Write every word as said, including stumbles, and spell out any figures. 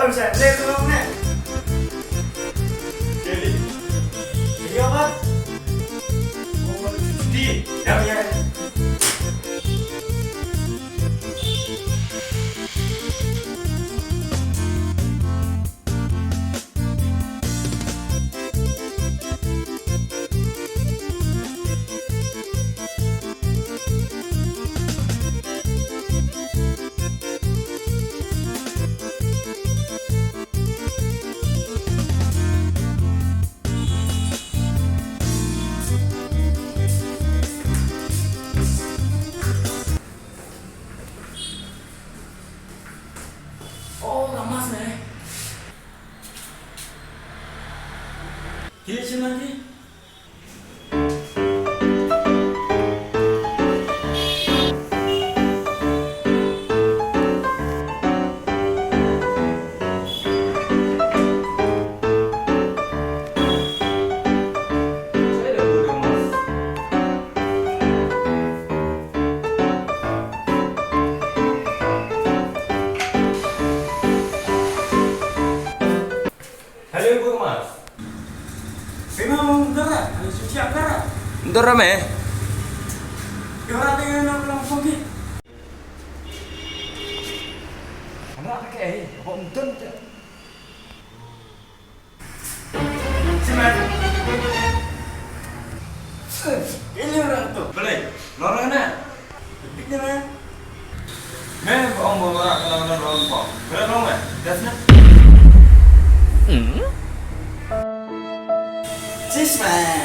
Om sa, le ko ne. Jadi. Jadi apa? Di, ya, ya. Oh, la mask ne. Ki shim lagi. Hello, Gurmas. Sino mong dara? Ano siya dara? Dara me? Dara tayo na lang pogi. Ano ka kay? Ako ang dun. Siman. Ini orang tu. Boleh. Lorong na. Big na. Me ba ong ba ba ka lang lang rong ko. Kala rong me. Das na. Hmm? Sis man.